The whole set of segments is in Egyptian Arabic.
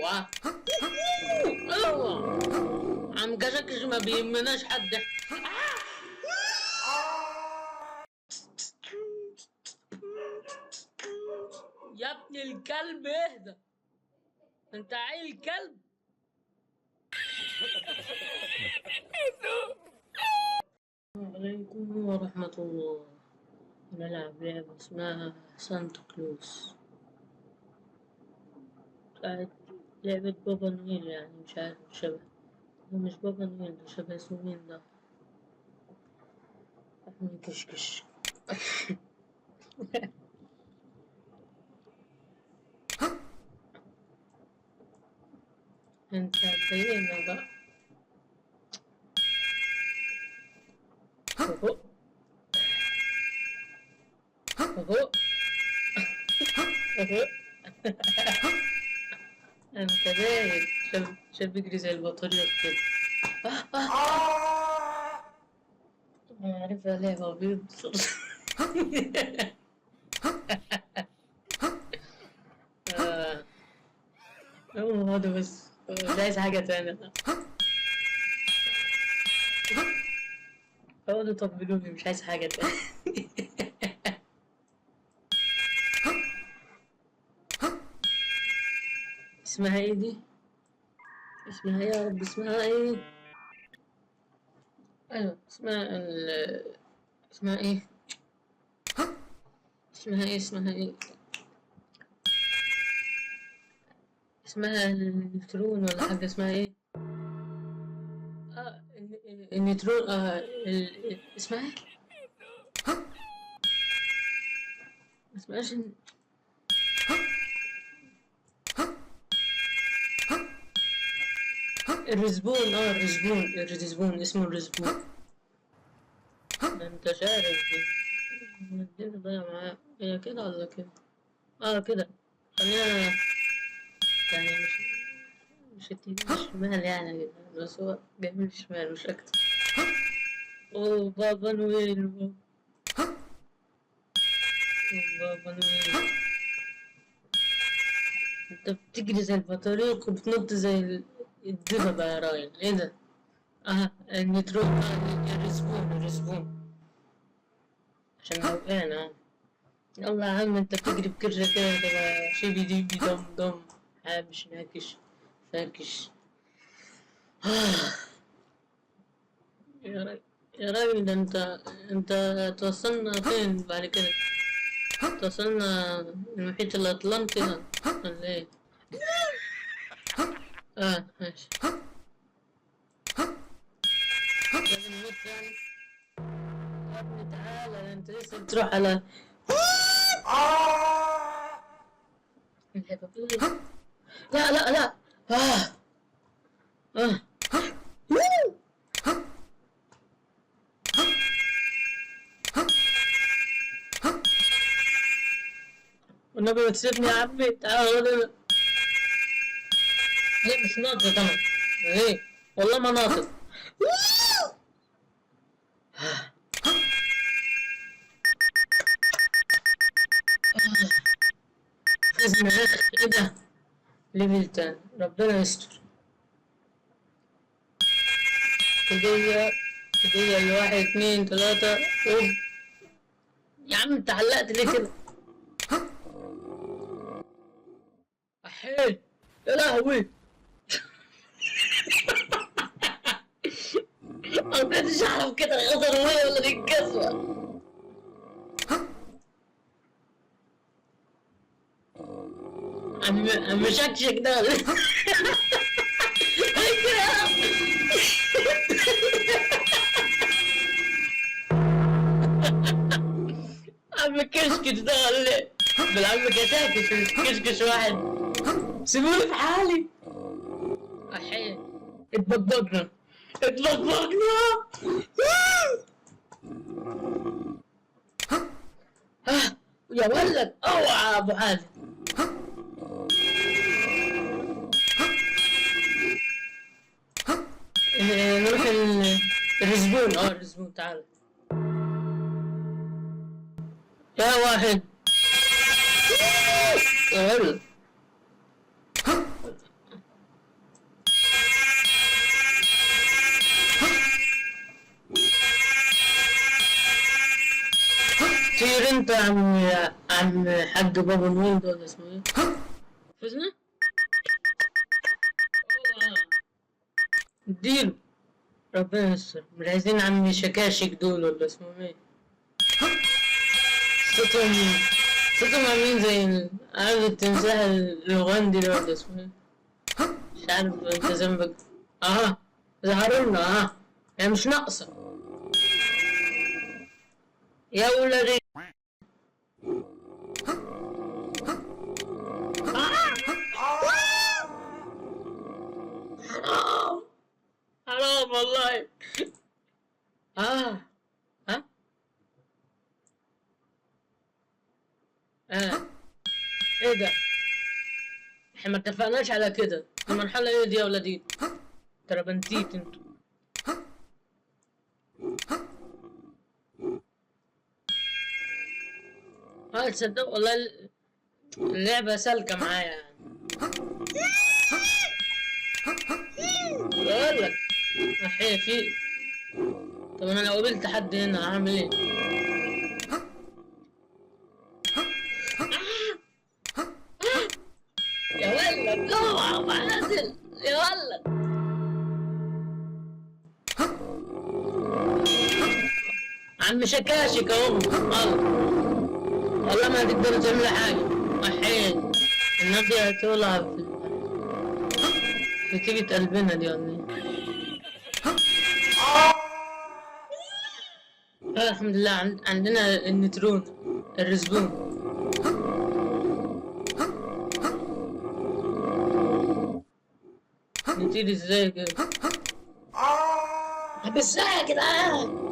اوعى اوعى عم كشكش، ما بيهمناش حد. يا ابن الكلب اهدى، انت عيل كلب. السلام عليكم ورحمة الله. نلعب لعبة اسمها سانتا كلوز، بتاعت لعبة بابا نويل، يعني مش عارف شبه ده، مش بابا نويل ده، شبه اسمه مين ده؟ أحمد كشكش. انت هتضايقنا بقى. اهو اهو اهو، انت باين شاب بيجري زي البطاريق كده. انا عارفها لعبة بيض. آه. هو هذا بس، مش عايز حاجة تانية. اقعدوا طبلوني، مش عايز حاجة تانية. اسمها ايه دي؟ اسمها ايه يا رب؟ اسمها ايه؟ ايوه اسمها اسمها ايه؟ اسمها ايه؟ اسمها ايه؟ اسمها النيوترون ولا حاجة، اسمها ايه؟ النيوترون. اسمها ايه؟ ما اسمهاش الرزبون. الرزبون، الرزبون، اسمه الرزبون. ده انت شارب الدنيا ضايعة معايا. هي كده ولا كده؟ كده. خلينا يعني مش الاتجاه الشمال يعني، بس هو جاي الشمال مش أكتر. أوه بابا نويل، بابا نويل، انت بتجري زي البطاريق وبتنط زي الدببة يا راجل. ايه ده؟ النيترون، الرزبون، الرزبون عشان وقعنا. يلا يا عم انت بتجري بكرشك كده تبقى شيبي ديبي دم دم حابش ناكش فاكش. يا راجل يا راجل، ده انت توصلنا فين بعد كده؟ توصلنا المحيط الأطلنطي ده ولا ايه؟ ماشي. لازم ننط يعني يا ابني. تعالى، ده انت لسه بتروح على لا لا لا. آه. والنبي ما تسيبني يا عمي، تعالى خد هنا. ليه مش ناطط انا؟ ليه؟ والله ما ناطط. لازم ايه ده؟ level تاني، ربنا يستر. هدية هدية، الواحد اتنين تلاتة. اوب يا عم، انت علقت ليه كده؟ احيي يا لهوي، ما كنتش اعرف كده غدر ولا ولا دي الجزمة. عم شكشك ده ولا إيه؟ عم كشكش ده ولا إيه؟ بالعم كشاكش مش كشكش واحد. سيبوني في حالي. احيي اتبقبقنا اتبقبقنا. يا ولد اوعى يا ابو حازم. نروح الرزبون. الرزبون، تعال يا واحد. يا ولد عم حاج بابا نويل ده ولا اسمه ايه؟ فزنا؟ اديله، ربنا يستر. مش عايزين عم شكاشك دول ولا اسمهم ايه؟ صوتهم صوتهم عاملين زي عارف التمساح الأوغندي ده ولا اسمه ايه؟ مش عارف انت ذنبك. اها ظهروا لنا. اها يعني مش ناقصة يا ولادي. حرام حرام والله. اه ها اه ايه ده؟ احنا ما اتفقناش على كده. المرحلة ايه دي يا ولادي؟ تربنتيت انتوا. تصدق والله اللعبة سالكة معايا يعني. بقول لك احيي في. طب انا لو قابلت حد هنا هعمل ايه؟ يا ولد اوعى نازل يا ولد. عم شكاشك اهو. والله ما تقدر تعمل حاجة. احيي النار دي هتولع في تيجي قلبنا دي ولا ايه؟ الحمد لله عندنا النترون الرزبون. نطير ازاي كده؟ ازاي يا جدعان؟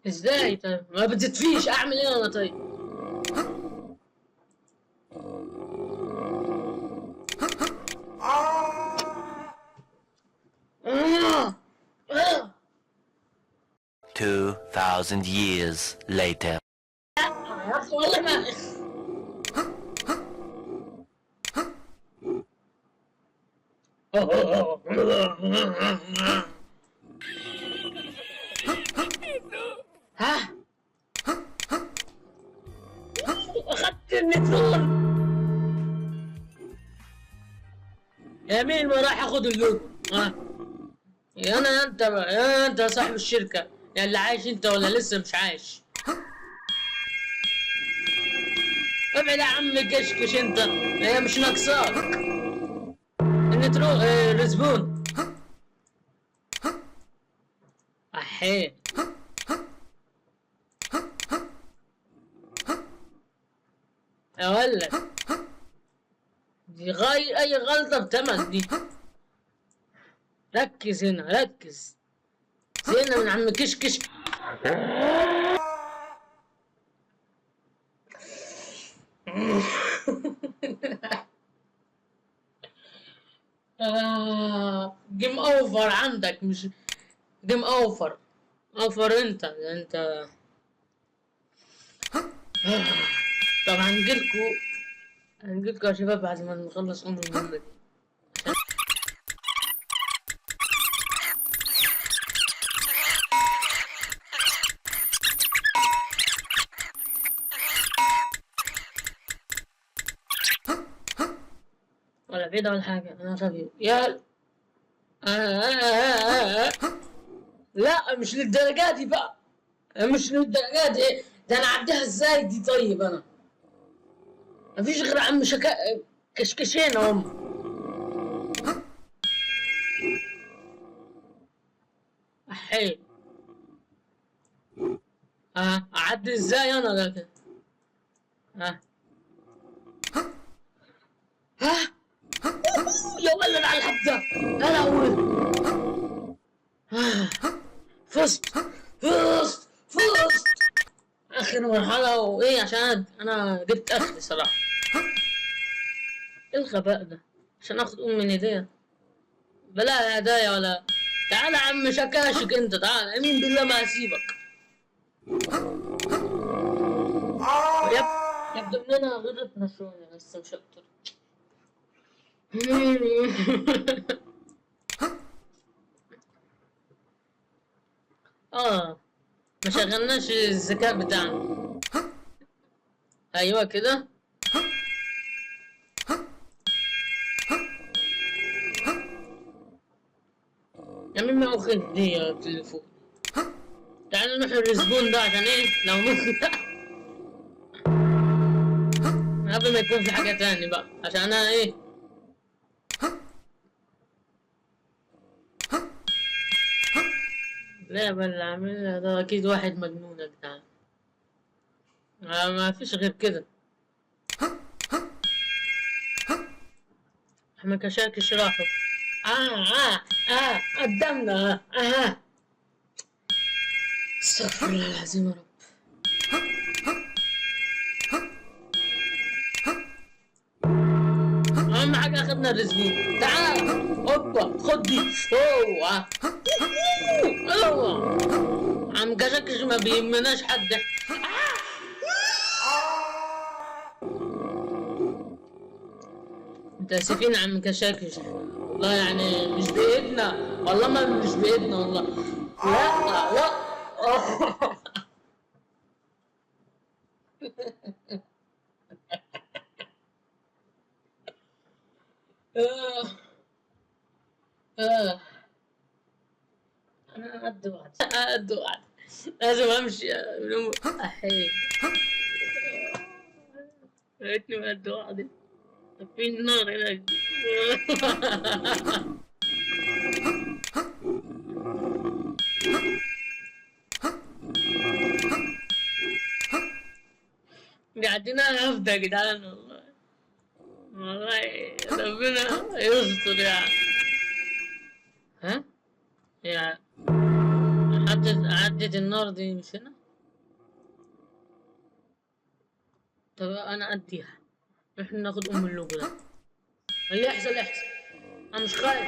ازاي طيب؟ ما بتطفيش، اعمل ايه انا طيب؟ Two thousand years later. والله ما ها اخذت النترون. يا مين ما راح اخد اللوجو؟ ها يا انا انت يا انت صاحب الشركة، يا اللي عايش انت ولا لسه مش عايش؟ ابعد يا عم كشكش انت، هي مش ناقصاك. النترو الزبون. احي يا ولد، دي غير اي غلطة بتمن دي. ركز هنا، ركز زينا من عم كشكش. game over عندك، مش game over over انت. طب هنجيلكوا يا شباب بعد ما نخلص ام المهمة دي. ولا بعيدة ولا حاجة، أنا غبي يا لا مش للدرجة دي بقى، مش للدرجة دي. ده أنا أعديها إزاي دي؟ طيب أنا مفيش غير عم كشكشين هم. أحي أعدي إزاي أنا ده كده؟ ها يا ولد على الحبة. انا اول فزت فزت فزت اخر مرحلة. وايه عشان انا جبت اخري صراحة. ايه الغباء ده؟ عشان اخد ام من ايديا بلا هدايا ولا. تعال يا عم شكاشك انت، تعال امين بالله ما هسيبك. يبدو اننا غلطنا شوية بس مش اكتر. ما شغلناش الذكاء بتاعنا. ايوه كده. يا مين ما اخذ دي يا التليفون. تعالوا نروح ال respawn ده عشان ايه لو مت قبل ما يكون في حاجة تاني بقى، عشان انا ايه. لا بل اللي عاملها ده اكيد واحد مجنون يا جدعان، ما فيش غير كده. احنا كشاكش راحوا. قدامنا. استغفر الله العظيم يا رب. اهم حاجة اخدنا ال respawn. تعال هوبا خد دي. اوعى اوعى عم كشكش ما بيهمناش حد. متاسفين عم كشاكش والله، يعني مش بايدنا والله، ما مش بايدنا والله. لا لا. أنا قد وعد، قد وعد، لازم أمشي. أحي ريتني قد وعدي. في النار هناك. قاعدين هفدة يا جدعان والله، والله ربنا يستر يعني. ها؟ يا عدت النار دي مش هنا؟ طب أنا أديها. احنا ناخد أم اللوجو ده. اللي يحصل يحصل، أنا مش خايف،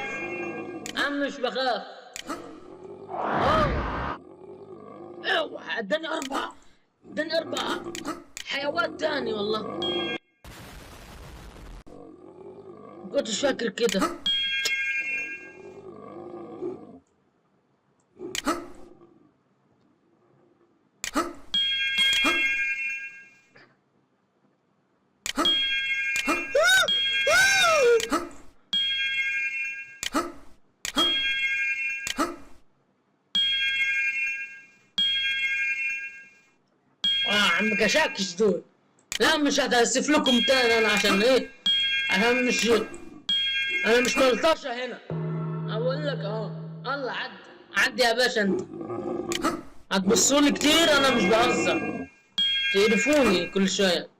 أنا مش بخاف. اوعى اداني 4، اداني 4 حيوان تاني والله. ما كنتش فاكر كده. عم كشاكش دول. لا مش هتأسف لكم تاني انا، عشان ايه؟ عشان مش انا مش ملطشة هنا. اقول لك اهو، الله عدي عدي يا باشا. انت هتبصولي كتير، انا مش بهزر، تقرفوني كل شوية.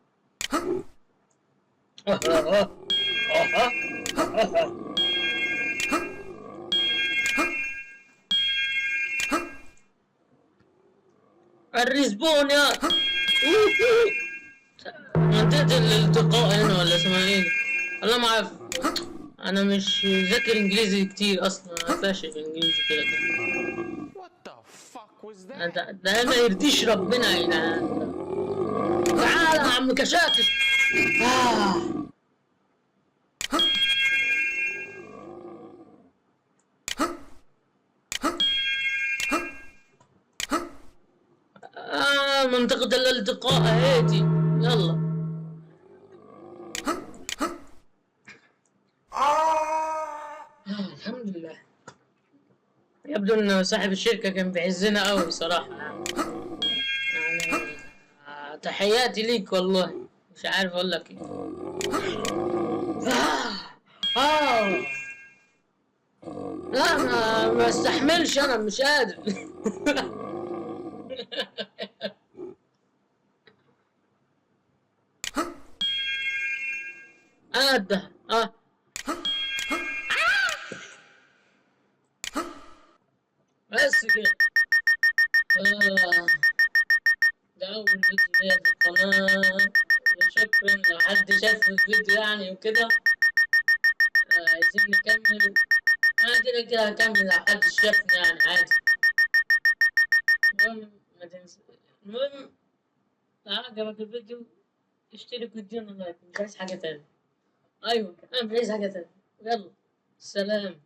الريسبون يا منطقة الالتقاء هنا ولا اسمها ايه؟ والله ما اعرف، انا مش ذاكر انجليزي كتير اصلا، انا فاشل في الانجليزي كده كده. ده ما يرضيش ربنا يا جدعان. تعالى يا عم كشاكش. منطقة الالتقاء اهيتي. يلا. الحمد لله. يبدو ان صاحب الشركة كان بيعزنا قوي صراحة، يعني تحياتي ليك والله، مش عارف اقول لك ايه. لا ما استحملش، انا مش قادر. انا ده. بس كده. ده أول فيديو ليا في القناة، وشكرا لو حد شاف الفيديو يعني وكده. عايزين نكمل، أنا كده كده هكمل لو حد شافني يعني عادي. المهم ما تنسى، المهم لو عجبك الفيديو اشترك وادينا لايك، مش عايز حاجة تانية. أيوة أنا مش عايز حاجة تانية. يلا سلام.